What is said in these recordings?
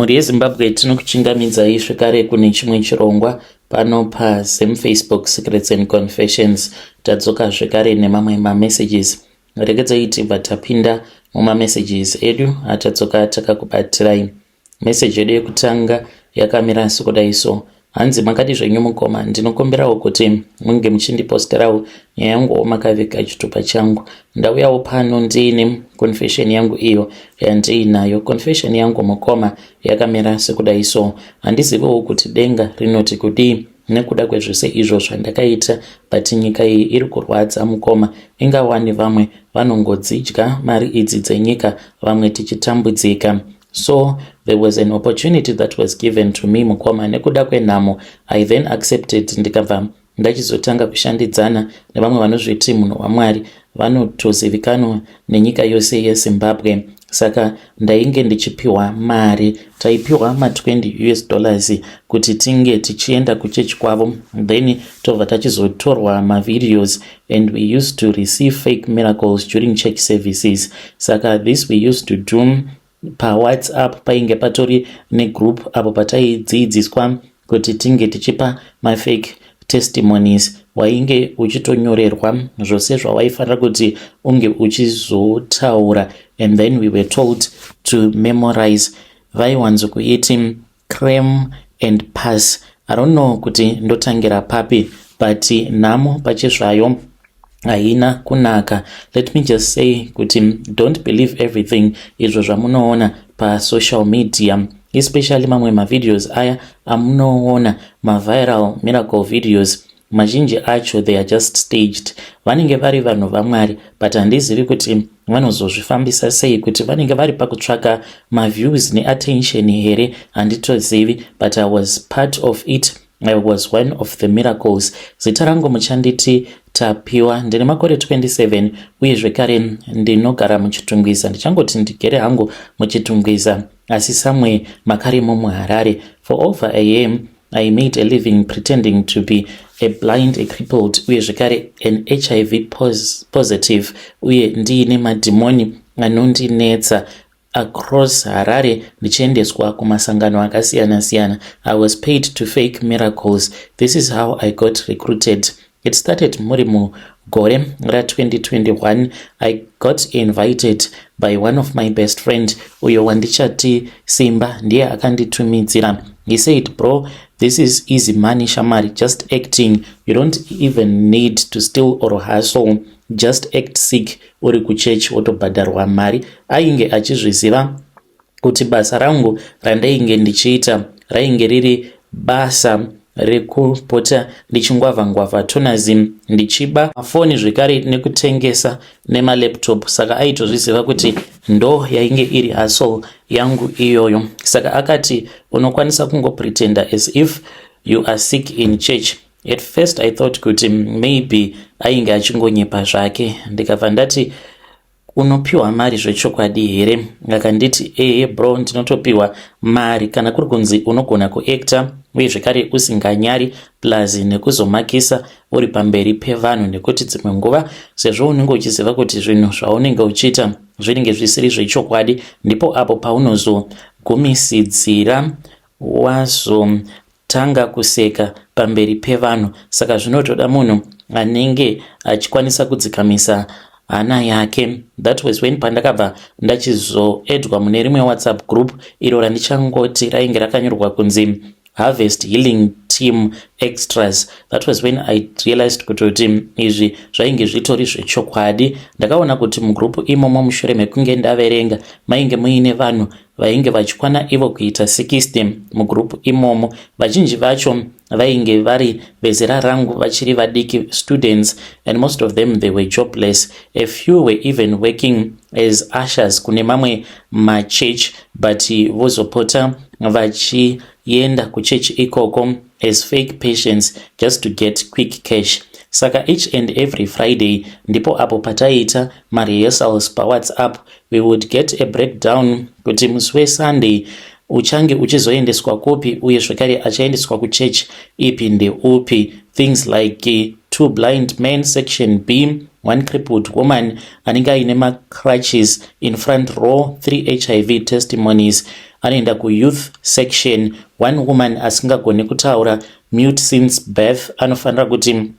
Mhuri yeZimbabwe, tinokuchingamidzai zvekare kune chimwe chirongwa pano paZimFacebook Secrets and Confessions. Tadzoka zvekare nemamwe mamessages. Regedzai tibva tapinda mumamessages edu atadzoka takakubatirai. Meseji yedu yekutanga yakamira sekudai so. Hanzi, "Makadi zvenyu mukoma? Ndinokumbirawo kuti munge muchindiposterawo nyaya yanguwo makaviga chitupa changu. Ndauyawo pano ndiine confession yangu iyo yandiinayo. Confession yangu, mukoma, yakamira sekudai so. Handiziviwo kuti denga rinoti kudii nekuda kwezvose izvo zvandakaita, but nyika iyi iri kurwadza, mukoma. Ingawani vamwe vanongodzidya mari idzi dzenyika, vamwe tichitambudzika. So there was an opportunity that was given to me, mukoma. Nekuda kwenhamo, I then accepted, ndikabva ndachizotanga kushandidzana nevamwe vanozviti munhu waMwari, vanotozivikanwa nenyika yose yeZimbabwe. Saka ndainge ndichipiwa mari, taipiwa ma20 US dollars kuti tinge tichienda kuchechi kwavo, then tobva tachizotorwa mavideos, and we used to receive fake miracles during church services. Saka this we used to do paWhatsApp. Painge patori negroup apo pataidzidziswa kuti tinge tichipa mafake testimonies. Wainge uchitonyorerwa zvose zvawaifanira kuti unge uchizotaura, and then we were told to memorize. Vaiwanzokuiti cram and pass. I don't know kuti ndotangira papi, but nhamo pachezvayo haina kunaka. Let me just say kuti don't believe everything izvo zvamunoona pasocial media, especially mamwe mavideos aya amunoona, maviral miracle videos. Mazhinji acho, they are just staged. Vanenge vari vanhu vaMwari, but handizivi kuti vanozozvifambisa sei, kuti vanenge vari pakutsvaka maviews neattention here, handitozivi. But I was part of it. I was one of the miracles. Zita rangu muchanditi Tapiwa. Ndine makore 27, uye zvekare ndinogara muChitungwiza. Ndichangoti ndigere hangu muChitungwiza, asi samwe makarimo muHarare. For over a year I made a living pretending to be a blind, a crippled, uye zvekare an HIV positive, uye ndiine madhimoni anondinetsa, across Harare, ndichiendeswa kumasangano akasiyana-siyana. I was paid to fake miracles. This is how I got recruited. It started muri mugore ra2021. I got invited by one of my best friend, uyo wandichati Simba. Ndiye akanditumidzira. He said, 'Bro, this is easy money, shamari. Just acting. You don't even need to steal or hustle. Just act sick uri kuchechi, wotobhadharwa mari.' Ainge achizviziva kuti basa rangu randainge ndichiita rainge riri basa rekupota ndichingwavha-ngwavha tonazim, ndichiba mafoni zvekare nekutengesa nemalaptop. Saka aitozviziva kuti ndo yainge iri hustle yangu iyoyo. Saka akati, 'Unokwanisa kungopretenda as if you are sick in church.' At first I thought kuti maybe ainge achingonyepa zvake. Ndikabva ndati, 'Unopiwa mari zvechokwadi here?' Akanditi, 'Ehe bro, ndinotopiwa mari kana kuri kunzi unogona kuacta, uye zvekare usinganyari, plus nekuzomakisa uri pamberi pevanhu, nekuti dzimwe nguva, sezvo unenge uchiziva kuti zvinhu zvaunenge uchiita zvinenge zvisiri zvechokwadi, ndipo apo paunozogumisidzira wazotanga kuseka pamberi pevanhu. Saka zvinotoda munhu anenge achikwanisa kudzikamisa hana yake.' That was when pandakabva ndachizoaddwa mune rimwe WhatsApp group, iro randichangoti rainge rakanyorwa kunzi Harvest Healing Team Extras. That was when I realized kutoti izvi zvainge zvitori zvechokwadi. Ndakaona kuti mugrupu imomo, mushure mekunge ndaverenga, mainge muine vanhu vainge vachikwana ivo kuita 60 mugrupu imomo. Vazhinji vacho vainge vari vezera rangu, vachiri vadiki, students, and most of them, they were jobless. A few were even working as ushers kune mamwe machurch, but vozopota vachienda kuchechi ikoko as fake patients just to get quick cash. Saka each and every Friday ndipo apo pataiita marehearsals paWhatsApp. We would get a breakdown kuti musi weSunday uchange uchizoendeswa kupi, uye zvekare achaendeswa kuchechi ipi ndeupi, things like two blind men, section B. One crippled woman anenge aine macrutches in front row, 3 HIV testimonies anoenda kuyouth section. One woman asingagoni kutaura, mute since birth, anofanira kuti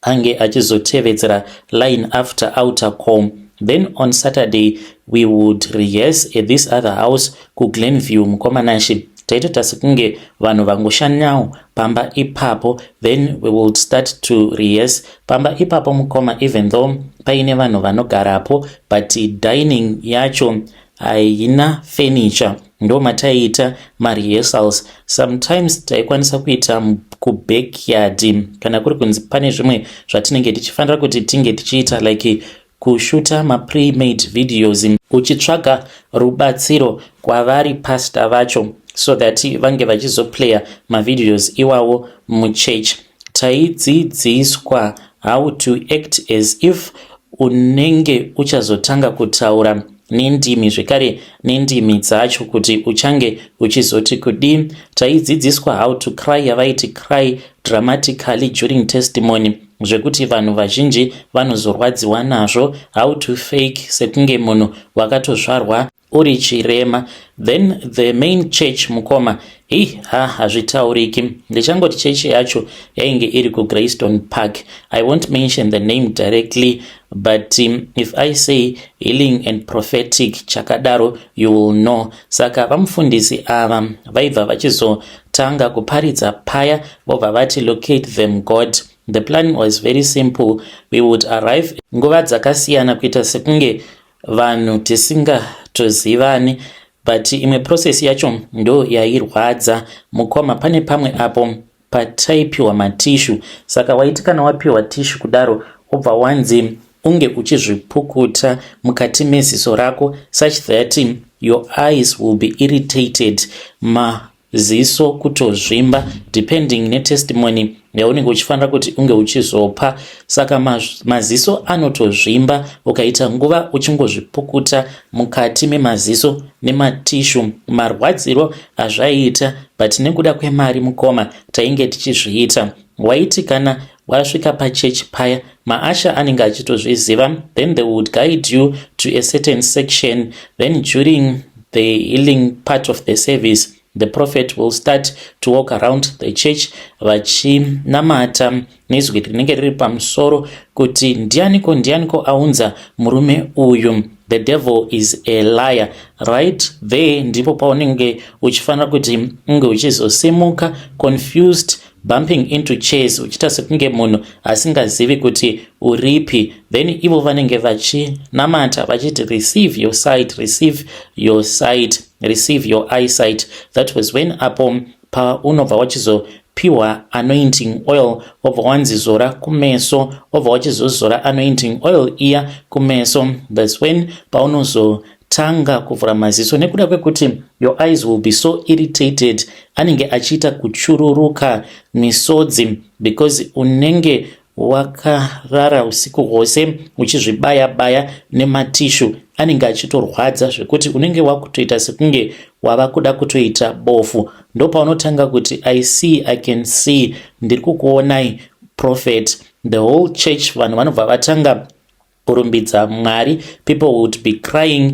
ange achizotevedzera line after altar call. Then on Saturday we would rehearse at this other house kuGlenview. Mukoma Nashe, taitoita sekunge vanhu vangoshanyawo pamba ipapo. Then we would start to rehearse pamba ipapo, mukoma. Even though paine vanhu vanogarapo, but dining yacho haina furniture. Ndo mataiita marehearsals. Sometimes taikwanisa kuita kubackyard kana kuri kunzi pane zvimwe zvatinenge tichifanira kuti tinge tichiita, like kushuta mapre-made videos, uchitsvaga rubatsiro kwavari pastor vacho so that vange vachizoplaya mavideos iwawo muchurch. Taidzidziswa how to act as if unenge uchazotanga kutaura nendimi, zvekare nendimi dzacho kuti uchange uchizoti kudii. Taidzidziswa how to cry, yavaiti cry dramatically during testimony, zvekuti vanhu vazhinji vanozorwadziwa nazvo, how to fake sekunge munhu wakatozvarwa uri chirema. Then the main church, mukoma, hei, ha, hazvitauriki. Ndichangoti chechi yacho yainge iri kuGreystone Park. I won't mention the name directly, but if I say Healing and Prophetic chakadaro, you will know. Saka vamufundisi ava vaibva vachizotanga kuparidza paya, vobva vati, "Locate them, God." The plan was very simple. We would arrive nguva dzakasiyana, kuita sekunge vanhu tisingatozivani, but imwe process yacho ndo yairwadza, mukoma. Pane pamwe apo pataipiwa matissue. Saka waiti kana wapiwa tissue kudaro, wobva wanzi unge uchizvipukuta mukati meziso rako such that your eyes will be irritated, maziso kutozvimba, depending netestimony yaunenge uchifanira kuti unge uchizopa. Saka maziso anotozvimba ukaita nguva uchingozvipukuta mukati memaziso nematissue. Marwadziro azvaiita, but nekuda kwemari, mukoma, tainge tichizviita. Waiti kana wasvika pachechi paya, maushers anenge achitozviziva. Then they would guide you to a certain section. Then during the healing part of the service, the prophet will start to walk around the church vachinamata nezwi rinenge riri pamusoro kuti, "Ndianiko, ndianiko aunza murume uyu? The devil is a liar." Right there ndipo paunenge uchifanira kuti unge uchizosimuka, confused, bumping into chairs, uchiita sekunge munhu asingazivi kuti uripi. Then ivo vanenge vachinamata vachiti, "Receive your sight, receive your sight, receive your eyesight." That was when apo paunobva wachizopiwa anointing oil, wobva wanzi zora kumeso, wobva wachizozora anointing oil iya kumeso. That's when paunozotanga kuvhura maziso, nekuda kwekuti your eyes will be so irritated, anenge achiita kuchururuka misodzi because unenge wakarara usiku hwose uchizvibaya baya nematissue, anenge achitorwadza zvekuti unenge wakutoita sekunge wava kuda kutoita bofu. Ndopaunotanga kuti, "I see, I can see, ndiri kukuonai, prophet." The whole church, vanhu vanobva vatanga kurumbidza Mwari. People would be crying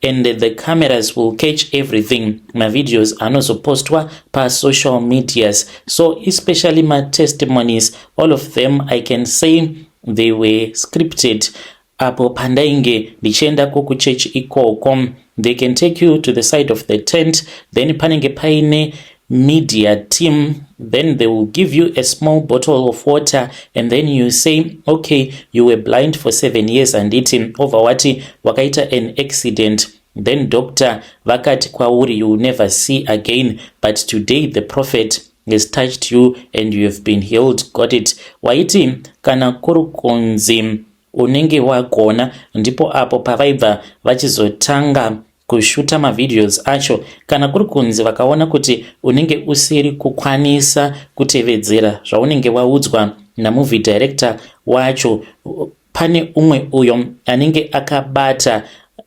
and the cameras will catch everything. Mavideos anozopostwa pasocial medias. So especially matestimonies, all of them I can say they were scripted. Apo pandainge ndichiendako kuchechi ikoko, they can take you to the side of the tent. Then panenge paine media team. Then they will give you a small bottle of water and then you say, "Okay, you were blind for 7 years, handiti?" Obva wati wakaita an accident, then doctor vakati kwauri, "You will never see again, but today the prophet has touched you and you have been healed." Got it? Waiti kana kuri kunzi unenge wagona, ndipo apo pavaibva vachizotanga kushuta mavideos acho. Kana kuri kunzi vakaona kuti unenge usiri kukwanisa kutevedzera zvaunenge waudzwa namovie director wacho, pane umwe uyo anenge akabata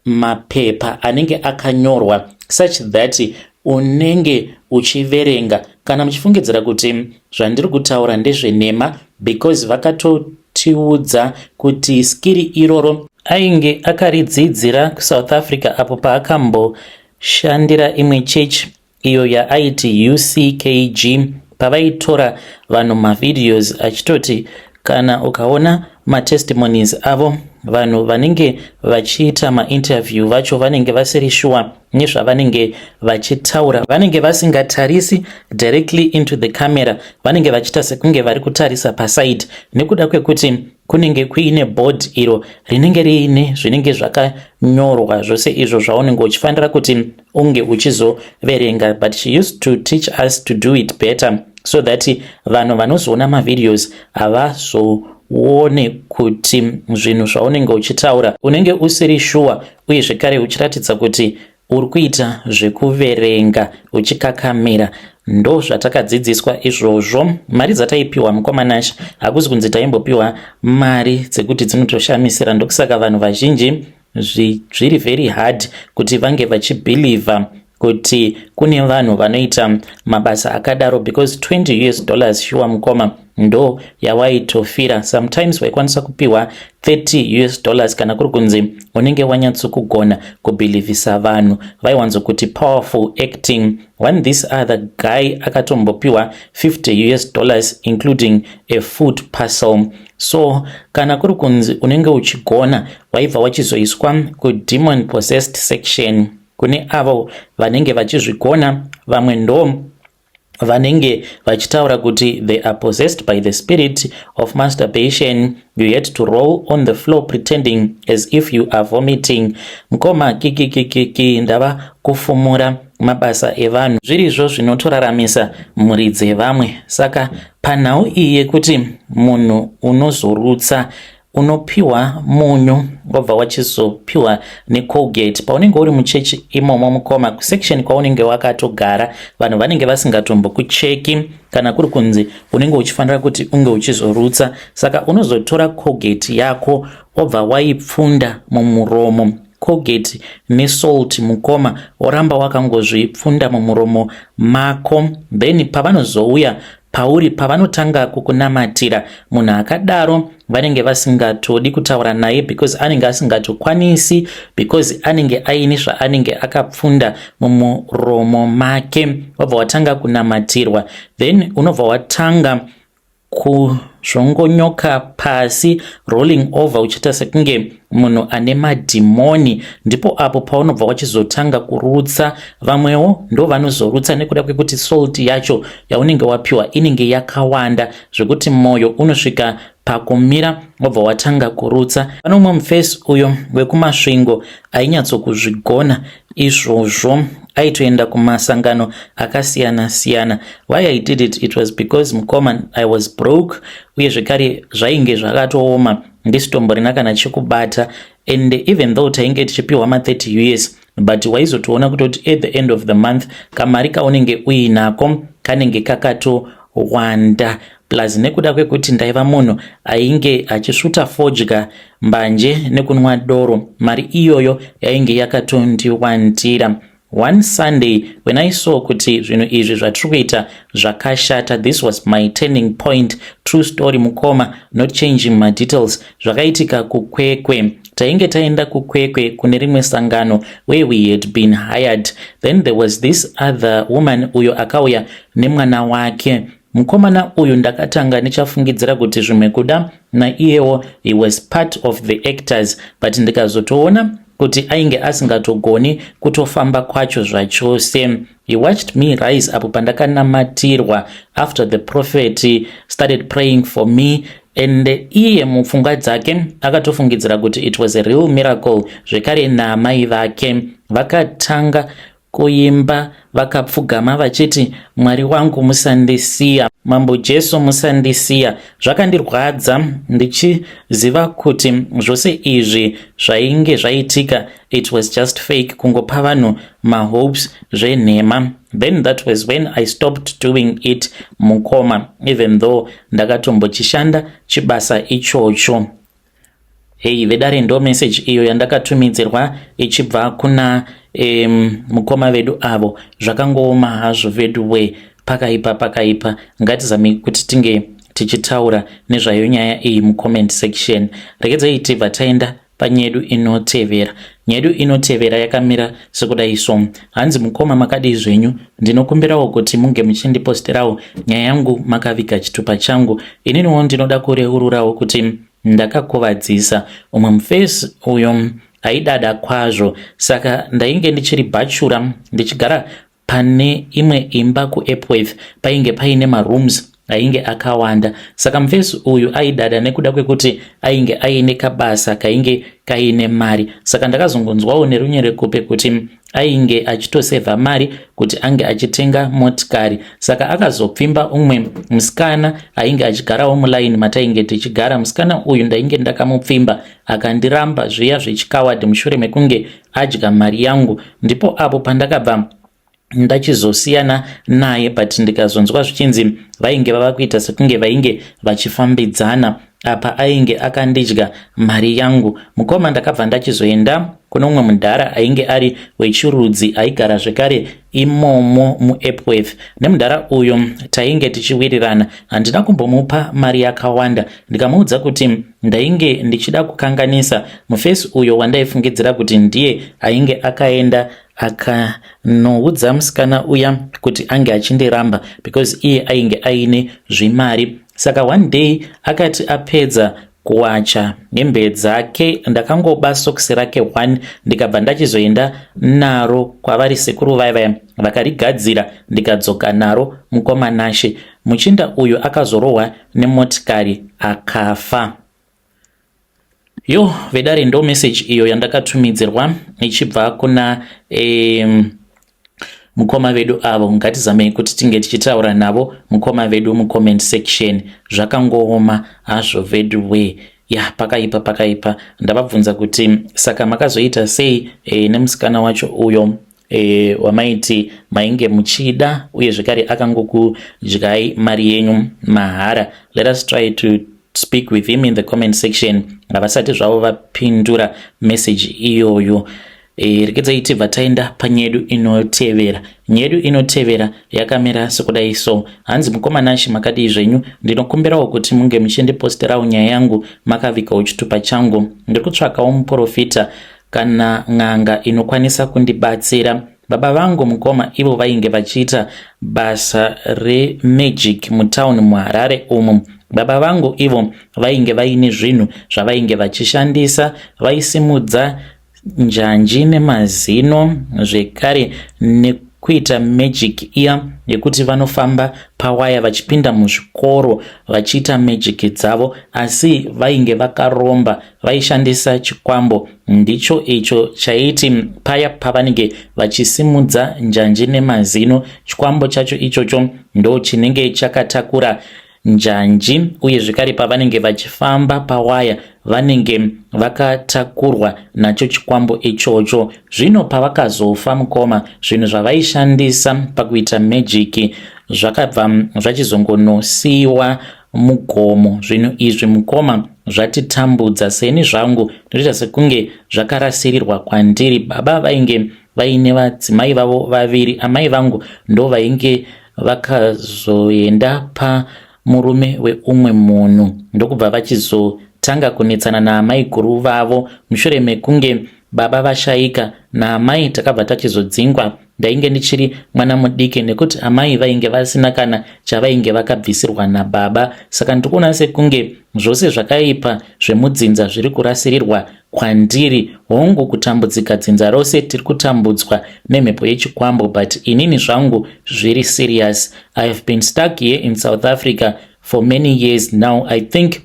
mapepa anenge akanyorwa such that unenge uchiverenga. Kana muchifungidzira kuti zvandiri kutaura ndezvenhema, because vakato Aitotiudza kuti skiri iroro ainge akaridzidzira kuSouth Africa apo paakamboshandira imwe chechi iyo yaaiti UCKG, pavaitora vanhu mavideos, achitoti kana ukaona matestimonies avo, vanhu vanenge vachiita mainterview vacho vanenge vasiri sure nezvavanenge vachitaura, vanenge vasingatarisi directly into the camera, vanenge vachiita sekunge vari kutarisa paside nekuda kwekuti kunenge kuine board iro rinenge riine zvinenge zvakanyorwa zvose izvo zvaunenge uchifanira kuti unge uchizoverenga. But she used to teach us to do it better so that vanhu vanozoona mavideos havazoone kuti zvinhu zvaunenge uchitaura unenge usiri sure, uye zvekare uchiratidza kuti uri kuita zvekuverenga uchikakamira. Ndo zvatakadzidziswa izvozvo. Mari dzataipiwa, mukoma Nasha, hakuzi kunzi taimbopiwa mari dzekuti dzinotoshamisira. Ndokusaka vanhu vazhinji zviri very hard kuti vange vachibhilivha kuti kune vanhu vanoita mabasa akadaro, because $20 US, sure mukoma, ndo yawaitofira. Sometimes waikwanisa kupiwa $30 US kana kuri kunzi unenge wanyatsokugona kubhilivhisa vanhu. Vaiwanzokuti powerful acting. One this other guy akatombopiwa $50 US including a food parcel. So kana kuri kunzi unenge uchigona, waibva wachizoiswa kudemon possessed section kune avo vanenge vachizvigona. Vamwe ndo vanenge vachitaura kuti they are possessed by the spirit of masturbation. You had to roll on the floor pretending as if you are vomiting. Mukoma, kikikikiki, ndava kufumura mabasa evanhu zvirizvo zvinotoraramisa mhuri dzevamwe. Saka panhau iyi yekuti munhu unozorutsa, unopiwa munyu, wobva wachizopiwa neColgate. Paunenge uri muchechi imomo, mukoma, kusection kwaunenge wakatogara, vanhu vanenge vasingatombokucheki kana kuri kunzi unenge uchifanira kuti unge uchizorutsa. Saka unozotora Colgate yako, wobva waipfunda mumuromo, Colgate nesalt, mukoma, woramba wakangozvipfunda mumuromo mako. Then pavanozouya pauri, pavanotanga kukunamatira, munhu akadaro vanenge vasingatodi kutaura naye because anenge asingatokwanisi, because anenge aine zvaanenge akapfunda mumuromo make. Wabva watanga kunamatirwa, then unobva watanga kuzvongonyoka pasi, rolling over, uchiita sekunge munhu ane madhimoni. Ndipo apo paunobva wachizotanga kurutsa. Vamwewo ndo vanozorutsa nekuda kwekuti salt yacho yaunenge wapiwa inenge yakawanda zvekuti mwoyo unosvika pakumira, wobva watanga kurutsa. Pane umwe mufesi uyo wekuMasvingo ainyatsokuzvigona izvozvo, aitoenda kumasangano akasiyana-siyana. Why I did it, it was because, mukoma, I was broke, uye zvekare zvainge zvakatooma, ndisitomborina kana chekubata. And even though tainge tichipiwa ma30 US, but waizotoona kutoti at the end of the month kamari kaunenge uinako kanenge kakatowanda. Plus nekuda kwekuti ndaiva munhu ainge achisvuta fodya, mbanje nekunwa doro, mari iyoyo yainge yakatondiwandira. One Sunday when I saw kuti zvinhu izvi zvatiri kuita zvakashata, this was my turning point. True story, mukoma, not changing my details. Zvakaitika kuKwekwe. Tainge taenda kuKwekwe kune rimwe sangano where we had been hired. Then there was this other woman uyo akauya nemwana wake. Mukomana uyu ndakatanga ndichafungidzira kuti zvimwe kuda naiyewo he was part of the actors, but ndikazotoona kuti ainge asingatogoni kutofamba kwacho zvachose. He watched me rise apo pandakanamatirwa after the prophet started praying for me, and iye mupfungwa dzake akatofungidzira kuti it was a real miracle. Zvekare naamai vake vakatanga kuimba vakapfugama vachiti, "Mwari wangu, musandisiya. Mambo Jesu, musandisiya." Zvakandirwadza ndichiziva kuti zvose izvi zvainge zvaitika, it was just fake, kungopa vanhu mahopes zvenhema. Then that was when I stopped doing it, mukoma, even though ndakatombochishanda chibasa ichocho. Hei vedare, ndo message iyo yandakatumidzirwa ichibva kuna mukoma vedu avo. Zvakangooma hazvo vedu we, pakaipa, pakaipa. Ngatizamei kuti tinge tichitaura nezvayo nyaya iyi mucomment section. Regedzai tibva taenda panyedu inotevera. Nyedu inotevera yakamira sekudai so. Hanzi mukoma makadii zvenyu, ndinokumbirawo kuti munge muchindiposterawo nyaya yangu makaviga chitupa changu. Ininiwo ndinoda kureururawo kuti ndakakuvadzisa umwe mufesi uyo aidada kwazvo. Saka ndainge ndichiri bhachura ndichigara pane imwe imba kuEpworth painge paine marooms ainge akawanda. Saka mufesi uyu aidada nekuda kwekuti ainge aine kabasa kainge kaine mari. Saka ndakazongonzwawo nerunyerekupe kuti ainge achitosevha mari kuti ange achitenga motikari. Saka akazopfimba umwe musikana ainge achigarawo mulaini matainge tichigara. Musikana uyu ndainge ndakamupfimba akandiramba zviya zvechikawadhi mushure mekunge adya mari yangu. Ndipo apo pandakabva ndachizosiyana naye, but ndikazonzwa zvichinzi vainge vava kuita sekunge vainge vachifambidzana. Apa ainge akandidya mari yangu mukoma. Ndakabva ndachizoenda kune umwe mudhara ainge ari wechirudzi aigara zvekare imomo muEpworth. Nemudhara uyu tainge tichiwirirana. Handina kumbomupa mari yakawanda, ndikamuudza kuti ndainge ndichida kukanganisa mufesi uyo wandaifungidzira kuti ndiye ainge akaenda akanoudza musikana uya kuti ange achindiramba, because iye ainge aine zvimari. Saka one day akati apedza kuwacha hembe dzake, ndakangoba sokisi rake one, ndikabva ndachizoenda naro kwavari sekuru vaya, vakarigadzira, ndikadzoka naro. Mukoma Nashe, muchinda uyu akazorohwa nemotikari akafa. Yo vedare, ndo message iyo yandakatumidzirwa ichibva kuna mukoma vedu avo. Ngatizamei kuti tinge tichitaura navo mukoma vedu mucomment section. Zvakangooma hazvo vedu we. Ya, pakaipa, pakaipa. Ndavabvunza kuti saka makazoita sei nemusikana wacho uyo wamaiti mainge muchida, uye zvekare akangokudyai mari yenyu mahara. Let us try to speak with him in the comment section. Havasati zvavo vapindura message iyoyo. Regedzai tibva taenda panyedu inotevera. Nyedu inotevera yakamira sekudai so. Hanzi mukoma Nashi, makadii zvenyu? Ndinokumbirawo kuti munge muchindiposterawo nyaya yangu makavigawo chitupa changu. Ndiri kutsvakawo muprofita kana n'anga inokwanisa kundibatsira. Baba vangu mukoma ivo vainge vachiita basa remagic mutauni muHarare umu. Baba vangu ivo vainge vaine zvinhu zvavainge vachishandisa. Vaisimudza njanji nemazino zvekare nekuita magic iya yekuti vanofamba pawaya vachipinda muzvikoro vachiita magic dzavo, asi vainge vakaromba. Vaishandisa chikwambo, ndicho icho chaiti paya pavanenge vachisimudza njanji nemazino, chikwambo chacho ichocho ndo chinenge chakatakura njanji, uye zvekare pavanenge vachifamba pawaya vanenge vakatakurwa nacho chikwambo ichocho. Zvino pavakazofa mukoma, zvinhu zvavaishandisa pakuita magic zvakabva zvachizongonosiyiwa mugomo. Zvinhu izvi mukoma zvatitambudza. Seni zvangu ndinoita sekunge zvakarasirirwa kwandiri. Baba vainge vaine vadzimai vavo vaviri. Amai vangu ndo vainge vakazoenda pamurume weumwe munhu, ndokubva vachizotanga kunetsana naamai guru vavo. Mushure mekunge baba vashayika naamai, takabva tachizodzingwa. Ndainge ndichiri mwana mudiki, nekuti amai vainge vasina kana chavainge vakabvisirwa nababa. Saka ndiri kuona sekunge zvose zvakaipa zvemudzinza zviri kurasirirwa kwandiri. Hongu, kutambudzika dzinza rose tiri kutambudzwa nemhepo yechikwambo, but inini zvangu zviri serious. I have been stuck here in South Africa for many years now. I think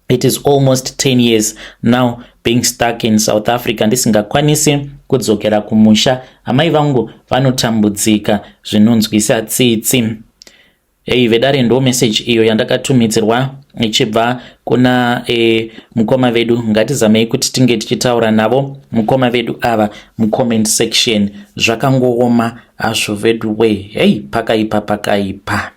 it is almost 10 years now being stuck in South Africa, ndisingakwanisi kudzokera kumusha. Amai vangu vanotambudzika zvinonzwisa tsitsi. Ei vedare, ndo message iyo yandakatumidzirwa ichibva kuna mukoma vedu. Ngatizamei kuti tinge tichitaura navo mukoma vedu ava mucomment section. Zvakangooma hazvo vedu we. Hei, pakaipa, pakaipa.